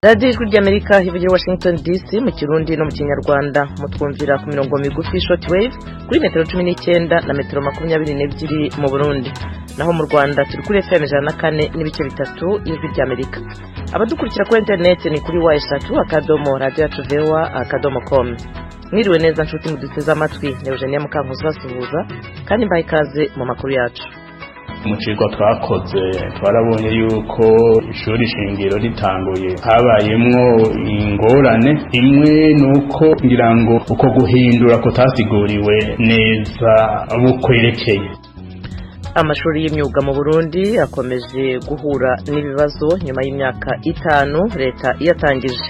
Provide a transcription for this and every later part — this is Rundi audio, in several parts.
Radiyo Ijwi ry'Amerika ivugira i Washington DC mu Kirundi no mu Kinyarwanda. Mutwumvira ku mirongo migufi, short wave, kuri metero 19 na metero 22 mu Burundi. Naho mu Rwanda turi kuri FM 104.3 Ijwi ry'Amerika. Abadukurikira kuri interineti ni kuri www.radiyoyacuvoa.com. Mwiriwe neza nshuti muduteze amatwi. Ni Eugenia Mukankusi basuhuza kandi mbaha ikaze mu makuru yacu. Mu cigwa twakoze, twarabonye yuko ishuri shingiro ritanguye habayemwo ingorane imwe, nuko ngira ngo uko guhindura kutasiguriwe neza bukwerekeye. Amashuri y'imyuga mu Burundi akomeje guhura n'ibibazo nyuma y'imyaka 5 leta iyatangije.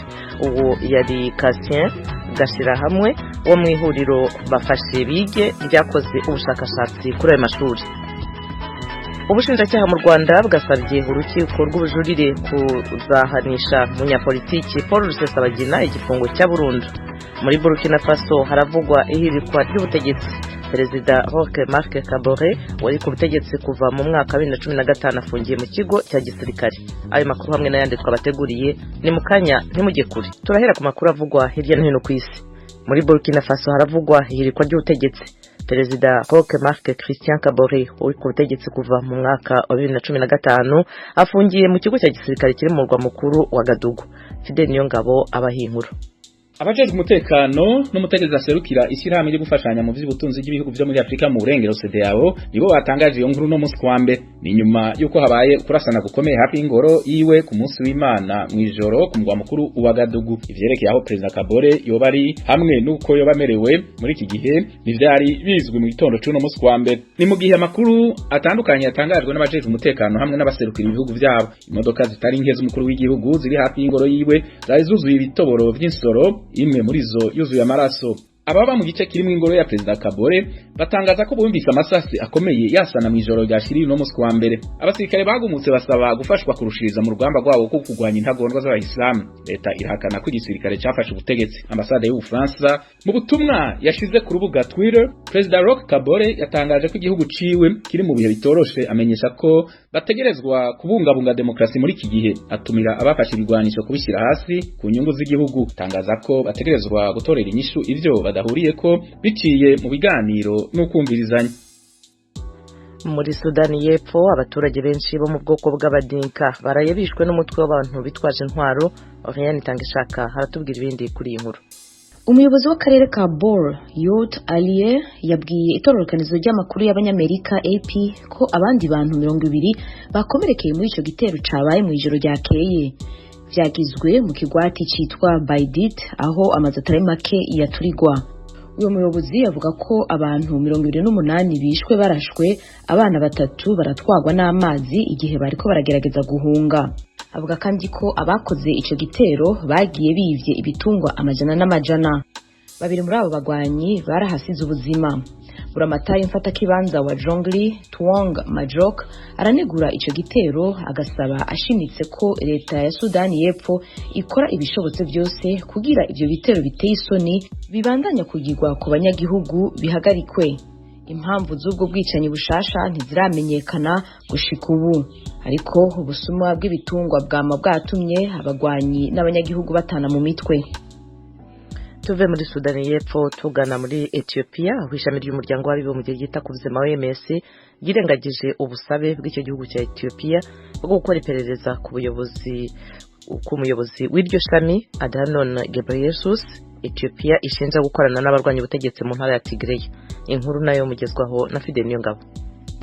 Uwo yari Cassien Gashirahamwe wo mu ihuriro Bafashe Bige ryakoze ubushakashatsi kuri ayo mashuri. Ubushinjacyaha mu Rwanda bwasabye urukiko rw'ubujurire kuzahanisha umunyapolitiki Paul Rusesabagina igifungo cya burundu. Muri Burkina Faso haravugwa ihirikwa ry'ubutegetsi. Perezida Roch Marc Kabore wari ku butegetsi kuva mu mwaka wa 2015 afungiye mu kigo cya gisirikare. Ayo makuru hamwe n'ayandi twabateguriye ni mu kanya, ntimujye kure. Turahera ku makuru avugwa hirya no hino ku isi. Muri Burkina Faso haravugwa ihirikwa ry'ubutegetsi. Perezida Roch Marc Christian Kabore uri ku butegetsi kuva mu mwaka wa 2015 afungiye mu kigo cya gisirikare kiri mu murwa mukuru Ouagadougou. Fidel Niyongabo abaha inkuru. Abajejwe umutekano n'umutegetsi aserukira ishyirahamwe ryo gufashanya mu vy'ubutunzi bw'ibihugu vyo muri Afrika mu burengero, CEDEAO, nibo batangaje iyo nkuru no munsi wa mbere. Ni nyuma yuko habaye kurasana gukomeye hafi y'ingoro yiwe ku munsi w'Imana mw'ijoro ku mugwa mukuru Ouagadougou. Ivyerekeye aho Perezida Kabore yoba ari hamwe n'uko yoba amerewe muri iki gihe ntivyari bizwi mu gitondo c'uno munsi wa mbere. Ni mu gihe amakuru atandukanye yatangajwe n'abajejwe umutekano hamwe n'abaserukira ibihugu vyabo. Imodoka zitari nke z'umukuru w'igihugu ziri hafi y'ingoro yiwe zari zuzuye ibitoboro vy'insoro, imwe muri zo yuzuye amaraso. Ababa mu gice kirimo ingoro ya Perezida Kabore batangaza ko bumvise amasasi akomeye yasana mu ijoro ryashiriye uno munsi wa mbere. Abasirikare bagumutse basaba gufashwa kurushiriza mu rugamba rwabo rwo kurwanya intagondwa z'abayisilamu. Leta irahakana ko igisirikare cafashe ubutegetsi. Ambasade y'Ubufaransa mu butumwa yashize ku rubuga Twitter, Perezida Roch Kabore yatangaje ko igihugu ciwe kiri mu bihe bitoroshe, amenyesha ko bategerezwa kubungabunga demokrasi muri iki gihe, atumira abafashe ibigwanisho kubishyira hasi ku nyungu z'igihugu, tangaza ko bategerezwa gutorera inyishu ivyo badahuriyeko biciye mu biganiro n'ukumvirizanya. Muri Sudani y'Epfo, abaturage benshi bo mu bwoko bw'Abadinka baraye bishwe n'umutwe w'abantu bitwaje intwaro. Oriane Itangishaka haratubwira ibindi kuri iyi nkuru. Umuyobozi w'akarere ka Bor, Yot Alie, yabwiye itororokanizo ry'amakuru y'Abanyamerika AP ko abandi bantu 20 bakomerekeye muri ico gitero cabaye mu ijoro ryakeye. Vyagizwe mu kigwati citwa Baidit, aho amazu atari make yaturigwa. Uyo muyobozi avuga ko abantu 28 bishwe barashwe, abana batatu baratwagwa n'amazi igihe bariko baragerageza guhunga. Avuga kandi ko abakoze ico gitero bagiye bivye ibitungwa amajana n'amajana. Babiri muri abo bagwanyi barahasize ubuzima. Buramatari mfatakibanza wa Jonglei, Tuong Majok, aranegura ico gitero, agasaba ashimitse ko leta ya Sudani y'Epfo ikora ibishobotse byose kugira ivyo bitero biteye isoni bibandanya kugirwa ku banyagihugu bihagarikwe. Impamvu z'ubwo bwicanyi bushasha ntiziramenyekana gushika ubu, ariko ubusuma bw'ibitungwa bwama bwatumye abagwanyi n'abanyagihugu batana mu mitwe. Tuve muri Sudani y'Epfo tugana muri Ethiopia, aho ishami ry'Umuryango w'Abibumbye ryita ku buzima, OMS, ryirengagije ubusabe bw'icyo gihugu cya Ethiopia bwo gukora iperereza ku buyobozi ku muyobozi w'iryo shami, Adhanom Ghebreyesus, Ethiopia ishinja gukorana n'abarwanya ubutegetsi mu ntara ya Tigray. Inkuru nayo mugezwaho na Fidel Niyongabo.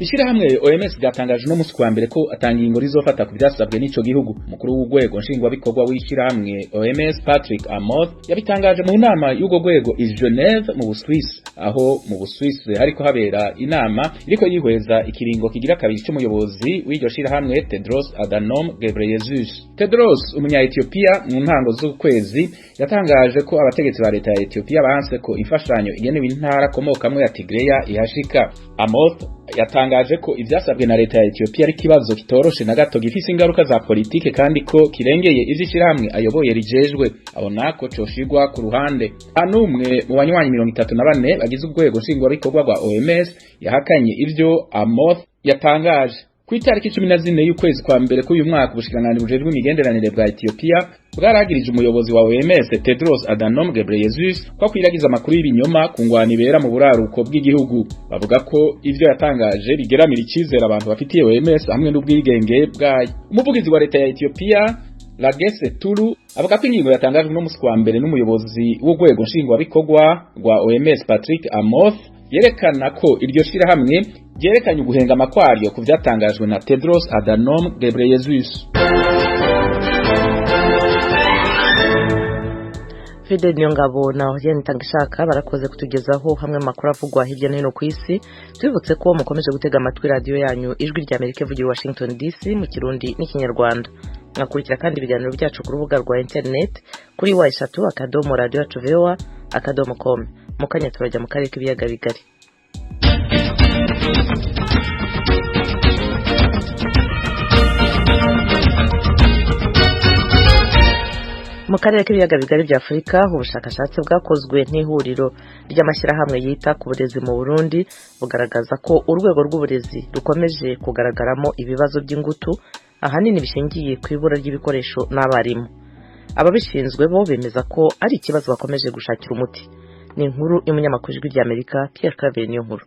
Ishirahamwe OMS ryatangaje no musi wa mbere ko atangingo rizofata ku byasabwe n'ico gihugu. Mukuru w'urwego nshingwabikorwa w'ishirahamwe OMS, Patrick Amoth, yabitangaje mu nama y'urwo rwego i Geneve mu Busuwisi, aho mu Busuwisi hariko habera inama iriko yihweza ikiringo kigira kabiri c'umuyobozi w'iryo shirahamwe, Tedros Adhanom Ghebreyesus. Tedros, umunya Ethiopia, mu ntango z'ukwezi yatangaje ko abategetsi ba leta ya Ethiopia banse ko imfashanyo igenewe intara akomokamwo ya Tigray ihashika. Amoth yatangaje ko ivyasabwe na leta ya Ethiopia ari kibazo kitoroshe na gato, gifise ingaruka za politike, kandi ko kirengeye ivyo ishirahamwe ayoboye rijejwe, abona ko coshigwa ku ruhande. Anumwe mu banywanyi 34 bagize urwego nshingwabikorwa rwa OMS yahakanye ivyo Amoth yatangaje. Ku itariki 14 y'ukwezi kwa mbere k'uyu mwaka, ubushikiranganji bujejwe imigenderanire bwa Ethiopia bwaragirije umuyobozi wa OMS Tedros Adhanom Ghebreyesus ko akwiragiza amakuru y'ibinyoma ku ngwano ibera mu buraruko bw'igihugu. Bavuga ko ivyo yatangaje bigeramira icizere abantu bafitiye OMS hamwe n'ubwigenge bwayo. Umuvugizi wa leta ya Ethiopia Lagesse Tulu avuga ko ingingo yatangajwe no musi wa mbere n'umuyobozi w'urwego nshingwabikorwa rwa OMS Patrick Amoth yerekana ko iryo shirahamwe ryerekanye uguhengama kwaryo ku vyatangajwe na Tedros Adhanom Ghebreyesus. Fidel Niyongabo na Oriane Itangishaka barakoze kutugezaho hamwe makuru avugwa hirya no hino ku isi. Tubibutse ko mukomeje gutega amatwi radiyo yanyu Ijwi rya Amerika ivugira i Washington DC mu Kirundi n'Ikinyarwanda. Mwakurikira kandi ibiganiro byacu ku rubuga rwa internet kuri w3.radioyacuvoa.com. Mu kanya turajya mu karere k'ibiyaga bigari. Mu karere k'ibiyaga bigari bya Afurika, ubushakashatsi bwakozwe n'ihuriro ry'amashyirahamwe yita ku burezi mu Burundi bugaragaza ko urwego rw'uburezi rukomeje kugaragaramo ibibazo by'ingutu, ahanini bishingiye ku ibura ry'ibikoresho n'abarimu. Ababishinzwe bo bemeza ko ari ikibazo bakomeje gushakira umuti. Ni inkuru y'umunyamakuru Ijwi ry'Amerika Pierre Claver niyo nkuru.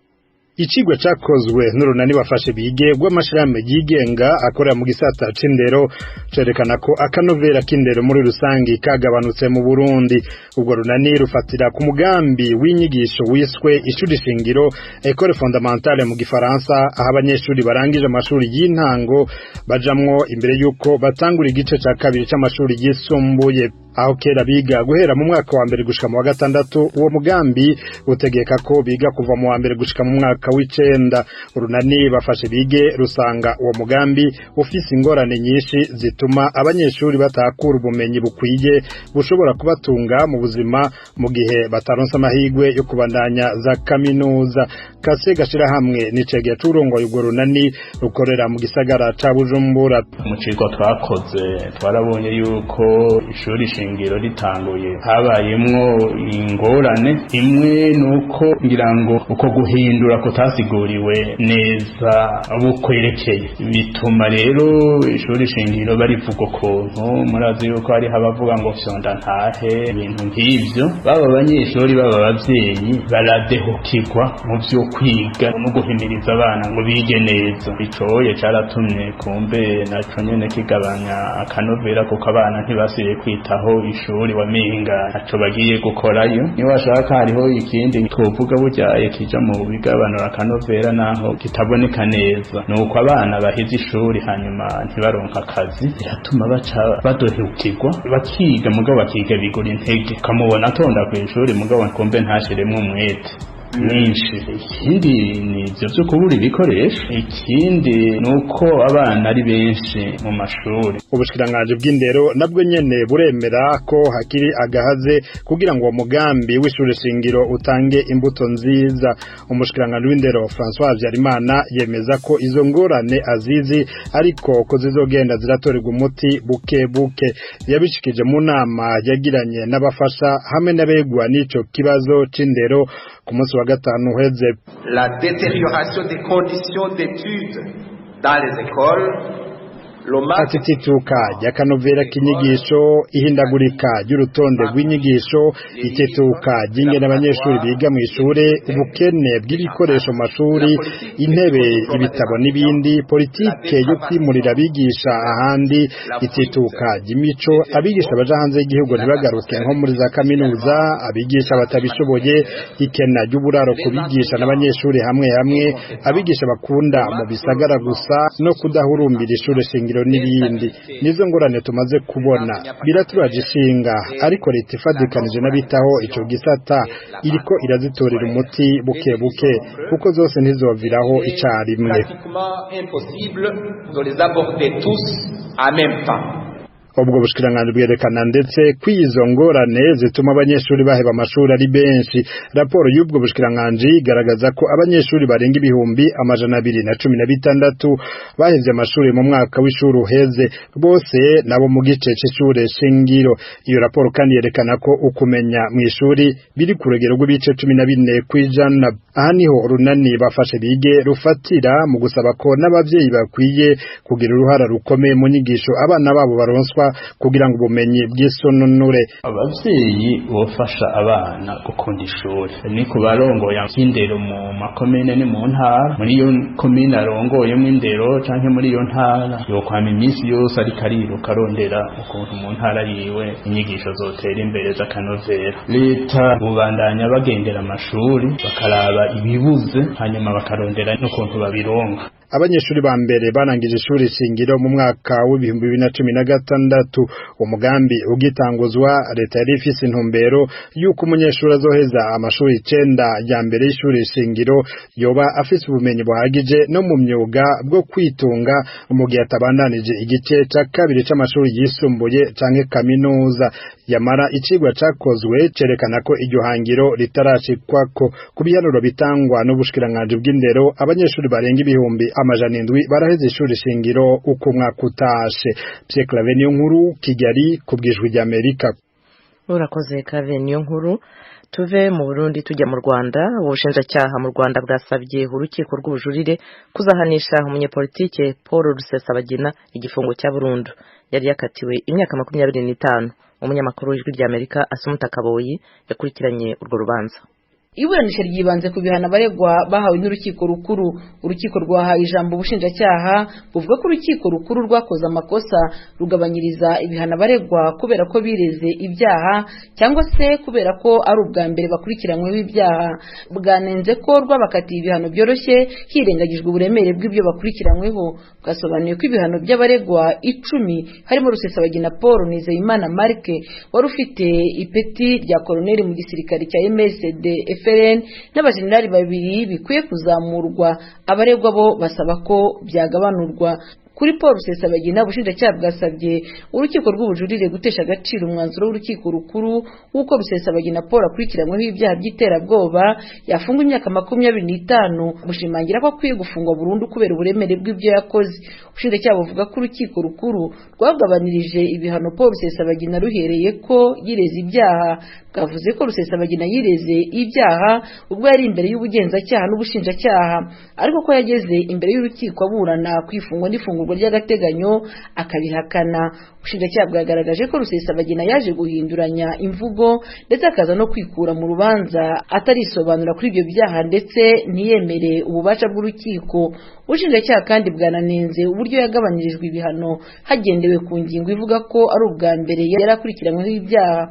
Icigwa cakozwe n'urunani bafashe bige rw'amashirahamwe yigenga akorera mu gisata c'indero cerekana ko akanovera k'indero muri rusangi kagabanutse mu Burundi. Ubwo runani rufatira ku mugambi w'inyigisho wiswe ishuri shingiro Ecole fondamentale mu gifaransa, aho abanyeshuri barangije amashuri y'intango bajamwo imbere yuko batangura igice ca kabiri c'amashuri yisumbuye. Aho kera biga guhera mu mwaka wa mbere gushika mu wa gatandatu, uwo mugambi utegeka ko biga kuva mu wa mbere gushika mu mwaka w'icenda. Urunani bafashe bige rusanga uwo mugambi ufise ingorane nyinshi zituma abanyeshuri batakura ubumenyi bukwiye bushobora kubatunga mu buzima mu gihe bataronse amahirwe yo kubandanya za kaminuza. Kase Gashirahamwe n'icegera c'urongoye urwo runani rukorera mu gisagara ca Bujumbura. Mu cigwa twakoze twarabonye yuko ishuri shingiro ritanguye habayemwo ingorane imwe, nuko ngira ngo uko guhindura kutasiguriwe neza bukwerekeye, bituma rero ishuri shingiro barivuga ukuntu. Murazi yuko hariho abavuga ngo fyonda ntahe, ibintu nk'ivyo. Baba abanyeshuri baba abavyeyi baradehukirwa mu vyo kwiga no guhimiriza abana ngo bige neza. Icoye caratumye kumbe naco nyene kigabanya akanovera, kuko abana ntibasubiye kwitaho ishuri wamenga ntaco bagiye gukorayo. Niwashaka hariho ikindi twovuga burya kija mu bigabanura akanovera naho kitaboneka neza, nuko abana baheze ishuri hanyuma ntibaronka akazi, biratuma baca badohukirwa bakiga, mugabo bakiga bigura intege, ukamubona atonda kw'ishuri mugabo kumbe ntashiremwo umwete mwinshi. Ikindi ni ivyo vyo kubura ibikoresho, ikindi ni uko abana ari benshi mu mashuri. Ubushikiranganji bw'indero nabwo nyene buremera ko hakiri agahaze kugira ngo uwo mugambi w'ishure shingiro utange imbuto nziza. Umushikiranganji w'indero François Habyarimana yemeza ko izo ngorane azizi, ariko ko zizogenda ziratorerwa umuti buke buke. Yabishikije mu nama yagiranye n'abafasha hamwe n'abegwa n'ico kibazo c'indero ku munsi wa gatanu uheze. La détérioration des conditions d'études dans les écoles, Atitituka ry'akanovera k'inyigisho, ihindagurika ry'urutonde rw'inyigisho, itituka ry'ingene abanyeshuri biga mw'ishure, ubukene bw'ibikoresho mu mashuri, intebe, ibitabo n'ibindi, politike yo kwimurira abigisha ahandi, itituka ry'imico, abigisha baja hanze y'igihugu ntibagaruke nko muri za kaminuza, abigisha batabishoboye, ikena ry'uburaro ku bigisha n'abanyeshuri hamwe hamwe, abigisha bakunda mu bisagara gusa no kudahurumbira ishure shingiro n'ibindi. Nizo ngorane tumaze kubona biraturaje ishinga, ariko leta ifadikanije n'abitaho ico gisata iriko irazitorera umuti buke buke, kuko zose ntizoviraho icarimwe. Ubwo bushikiranganji bwerekana ndetse kw'izo ngorane zituma abanyeshuri baheba amashuri ari benshi. Raporo y'ubwo bushikiranganji igaragaza ko abanyeshuri barenga 216,000 bahevye amashuri mu mwaka w'ishuri uheze, bose nabo mu gice c'ishure shingiro. Iyo raporo kandi yerekana ko ukumenya mw'ishuri biri ku rugero rw'ibice 14%. Aha niho urunani bafashe bige rufatira mu gusaba ko n'abavyeyi bakwiye kugira uruhara rukomeye mu nyigisho abana babo baronswa zofatwa kugira ngo ubumenyi bw'isononure. Abavyeyi bofasha abana gukunda ishuri ni kubarongoye indero mu makomine ni mu ntara, muri iyo komine arongoyemwo indero canke muri iyo ntara yokwama iminsi yose ariko ariruka arondera ukuntu mu ntara yiwe inyigisho zotera imbere z'akanovera. Leta bubandanya bagendera amashuri bakaraba ibibuze hanyuma bakarondera n'ukuntu babironka. Abanyeshuri ba mbere barangije ishuri shingiro mu mwaka w'2016. Umugambi ugitanguzwa leta yari ifise intumbero yuko umunyeshuri azoheza amashuri 9 ya mbere y'ishuri shingiro yoba afise ubumenyi buhagije no mu myuga bwo kwitunga mu gihe atabandanije igice ca kabiri c'amashuri yisumbuye canke kaminuza. Yamara icigwa cakozwe cerekana ko iryo hangiro ritarashikwako. Ku biharuro bitangwa n'ubushikiranganji bw'indero, abanyeshuri barenga 700,000 baraheze ishuri shingiro uko umwaka utashe. Pierre Claver Niyonkuru, Kigali, ku bw'Ijwi ry'Amerika. Urakoze Claver Niyonkuru. Tuve mu Burundi tujya mu Rwanda. Ubushinjacyaha mu Rwanda bwasabye urukiko rw'ubujurire kuzahanisha umunyepolitike Paul Rusesabagina igifungo cya burundu. Yari yakatiwe imyaka 25. Umunyamakuru w'Ijwi ry'Amerika Asumuta Kaboyi yakurikiranye urwo rubanza. Iburanisha ryibanze ku bihano abaregwa bahawe n'urukiko rukuru. Urukiko rwahaye ijambo ubushinjacyaha buvuga ko urukiko rukuru rwakoze amakosa rugabanyiriza ibihano abaregwa kubera ko bireze ibyaha cyangwa se kubera ko ari ubwa mbere bakurikiranyweho ibyaha. Bwanenze ko rwabakatiye ibihano byoroshye hirengagijwe uburemere bw'ibyo bakurikiranyweho. Bwasobanuye ko ibihano by'abaregwa 10 harimo Rusesabagina Paul, Nizeyimana Marc wari ufite ipeti rya koloneli mu gisirikare cya MSD FLN n'abajenerali babiri bikwiye kuzamurwa. Abaregwa bo basaba ko byagabanurwa. Kuri Paul Rusesabagina, ubushinjacyaha bwasabye urukiko rw'ubujurire gutesha agaciro umwanzuro w'urukiko rukuru w'uko Rusesabagina Paul akurikiranyweho ibyaha by'iterabwoba yafungwa imyaka 25, bushimangira ko akwiye gufungwa burundu kubera uburemere bw'ibyo yakoze. Ubushinjacyaha buvuga ko urukiko rukuru rwagabanirije ibihano Paul Rusesabagina ruhereye ko yireze ibyaha. Bwavuze ko Rusesabagina yireze ibyaha ubwo yari imbere y'ubugenzacyaha n'ubushinjacyaha, ariko ko yageze imbere y'urukiko aburana kwifungwa n'ifungurwa ry'agateganyo akabihakana. Ubushinjacyaha bwagaragaje ko Rusesabagina yaje guhinduranya imvugo ndetse akaza no kwikura mu rubanza atarisobanura kuri ibyo byaha ndetse ntiyemere ububasha bw'urukiko. Ubushinjacyaha kandi bwananenze uburyo yagabanyirijwe ibihano hagendewe ku ngingo ivuga ko ari ubwa mbere yari akurikiranyweho ibyaha,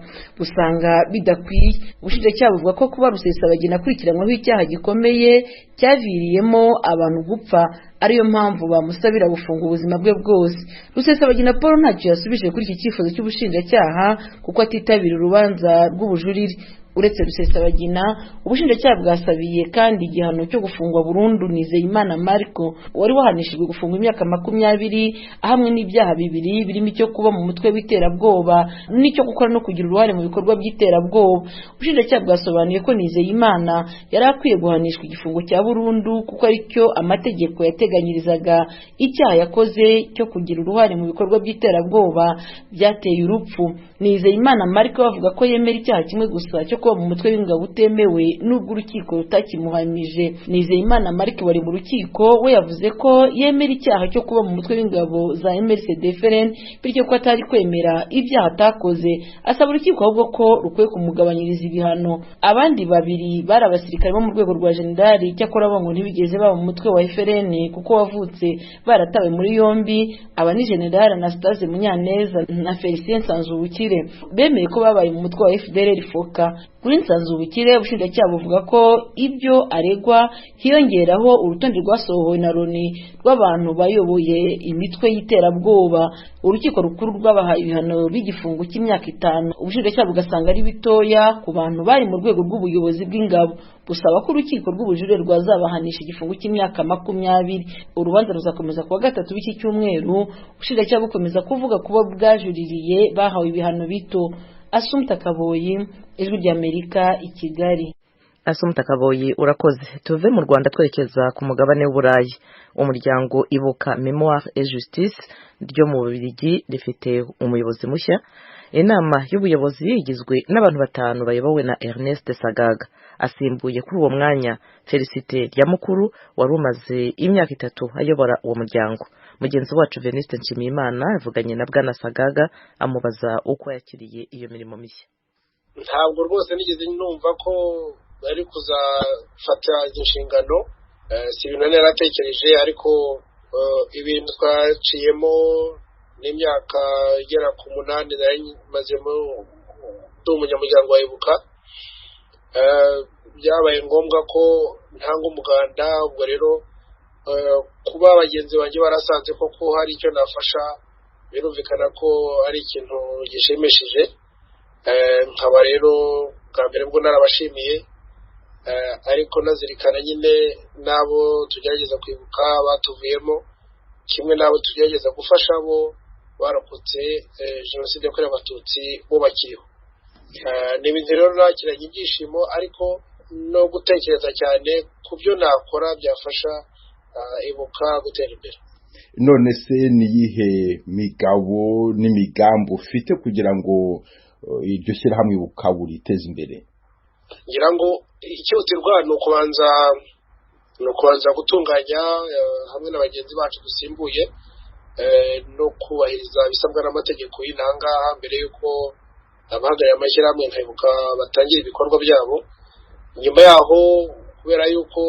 busanga bidakwiye. Ubushinjacyaha buvuga ko kuba Rusesabagina akurikiranyweho icyaha gikomeye cyaviriyemo abantu gupfa ariyo mpamvu bamusabira gufunga ubuzima bwe bwose. Rusesabagina Paul ntacyo yasubije kuri iki cyifuzo cy'ubushinjacyaha kuko atitabira urubanza rw'ubujurire. Uretse Rusesabagina, ubushinjacyaha bwasabiye kandi igihano cyo gufungwa burundu Nizeyimana Marco wari wahanishijwe gufungwa imyaka 20 ahamwe n'ibyaha 2 birimo icyo kuba mu mutwe w'iterabwoba n'icyo gukora no kugira uruhare mu bikorwa by'iterabwoba. Ubushinjacyaha bwasobanuye ko Nizeyimana yari akwiye guhanishwa igifungo cya burundu kuko aricyo amategeko yateganyirizaga icyaha yakoze cyo kugira uruhare mu bikorwa by'iterabwoba byateye urupfu. Nizeyimana Marco bavuga ko yemera icyaha kimwe gusa cyo kuba mu mutwe w'ingabo utemewe nubwo urukiko rutakimuhamije. Nizeyimana Marc wari mu rukiko we yavuze ko yemera icyaha cyo kuba mu mutwe w'ingabo za MRCD FLN, bityo ko atari kwemera ibyaha atakoze. Asaba urukiko ahubwo ko rukwiye kumugabanyiriza ibihano. Abandi babiri bari abasirikare bo mu rwego rwa jenerali, cyakora bo ngo ntibigeze baba mu mutwe wa FLN kuko wavutse baratawe muri yombi. Aba ni General Anastase Munyaneza na Felicien Nsanzubukire bemeye ko babaye mu mutwe wa FDLR FOCA. Kuri Nsanzubukire, ubushinjacyaha buvuga ko ibyo aregwa hiyongeraho urutonde rwasohowe na Loni rw'abantu bayoboye imitwe y'iterabwoba. Urukiko rukuru rwabahaye ibihano by'igifungo cy'imyaka 5, ubushinjacyaha bugasanga ari bitoya ku bantu bari mu rwego rw'ubuyobozi bw'ingabo, busaba ko urukiko rw'ubujurire rwazabahanisha igifungo cy'imyaka 20. Urubanza ruzakomeza kuwa gatatu w'iki cyumweru. Ubushinjacyaha bukomeza kuvuga kuba bwajuririye bahawe ibihano bito. Asumta Kaboyi, Ijwi ry'Amerika, i Kigali. Asumta Kaboyi, urakoze. Tuve mu Rwanda twerekeza ku mugabane w'Uburayi. Umuryango Ibuka Mémoire et Justice ryo mu Bubiligi rifite umuyobozi mushya. Inama y'ubuyobozi igizwe n'abantu batanu bayobowe na Ernest Sagaga, asimbuye kuri uwo mwanya Felicite Lyamukuru wari umaze imyaka 3 ayobora uwo muryango. Mugenzi wacu Venuste Nshimiyimana yavuganye na Bwana Sagaga, amubaza uko yakiriye iyo mirimo mishya. Ntabwo rwose nigeze numva ko bari kuzafata izi nshingano, si ibintu nari naratekereje, ariko ibintu twaciyemo n'imyaka igera ku 8 nari mazemo ndi umunyamuryango wa Ibuka, byabaye ngombwa ko ntanga umuganda. Ubwo rero kuba bagenzi banjye barasanze koko hari icyo nafasha, birumvikana ko ari ikintu gishimishije. Nkaba rero bwa mbere bwo narabashimiye, ariko nazirikana nyine n'abo tugerageza kwibuka batuvuyemo, kimwe n'abo tugerageza gufasha bo barokotse jenoside yakorewe Abatutsi bo bakiriho. Ni ibintu rero nakiranye ibyishimo, ariko no gutekereza cyane ku byo nakora byafasha Ibuka gutera imbere. None se ni iyihe migabo n'imigambi ufite kugira ngo iryo shyirahamwe Ibuka buriteze imbere? Ngira ngo icyihutirwa ni ukubanza gutunganya hamwe na bagenzi bacu dusimbuye, no kubahiriza ibisabwa n'amategeko y'intangaha mbere y'uko abahagarariye amashyirahamwe nka Ibuka batangira ibikorwa byabo. Nyuma yaho, kubera yuko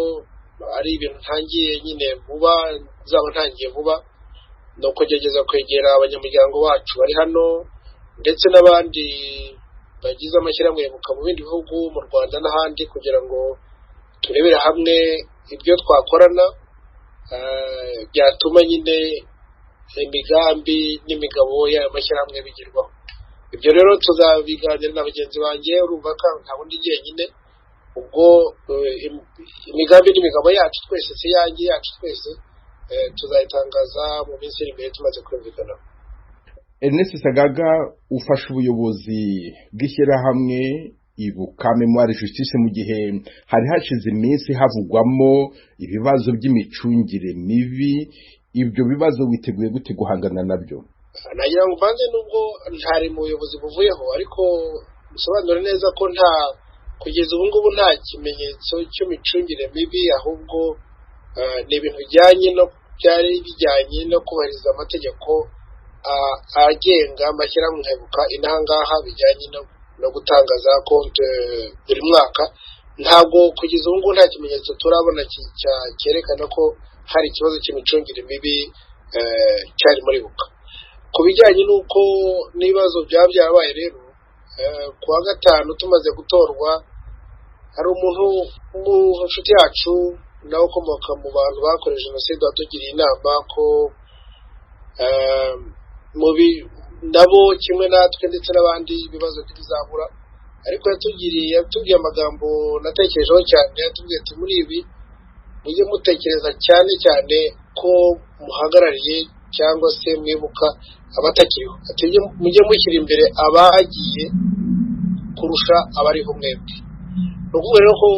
ari ibintu ntangiye nyine vuba, nzaba ntangiye vuba, ni ukugerageza kwegera abanyamuryango bacu bari hano ndetse n'abandi bagize amashyirahamwe Ibuka mu bindi bihugu, mu Rwanda n'ahandi, kugira ngo turebere hamwe ibyo twakorana byatuma nyine imigambi n'imigabo y'ayo mashyirahamwe bigerwaho. Ibyo rero tuzabiganira na bagenzi banjye, urumva ko nta wundi jyenyine. Ubwo imigambi n'imigabo yacu twese, si yanjye, yacu twese, tuzayitangaza mu minsi iri imbere tumaze kumvikana. Ernest Sagaga, ufashe ubuyobozi bw'ishyirahamwe Ibuka Mémoire Justice mu gihe hari hashize iminsi havugwamo ibibazo by'imicungire mibi. Ibyo bibazo witeguye gute guhangana nabyo? Nagira ngo mbanze, nubwo ntari mu buyobozi buvuyeho, ariko bisobanura neza ko nta kugeza ubu ngubu nta kimenyetso cy'imicungire mibi, ahubwo ni ibintu bijyanye no byari bijyanye no kubahiriza amategeko agenga amashyirahamwe nka Ibuka inaha ngaha, bijyanye no gutanga za konti buri mwaka. Ntabwo kugeza ubu ngubu nta kimenyetso turabona cyerekana ko hari ikibazo cy'imicungire mibi cyari muri Ibuka. Ku bijyanye n'uko n'ibibazo byaba byarabaye rero, ku wa gatanu tumaze gutorwa, hari umuntu mu nshuti yacu nawe ukomoka mu bantu bakorewe jenoside watugiriye inama ko nabo kimwe natwe ndetse n'abandi ibibazo ntibizabura, ariko yatubwiye amagambo natekerejeho cyane. Yatubwiye ati: "Muri ibi mujye mutekereza cyane cyane ko muhagarariye cyangwa se mwibuka abatakiriho, ati mujye mushyira imbere abagiye kurusha abariho mwebwe." Ni ukuvuga rero ko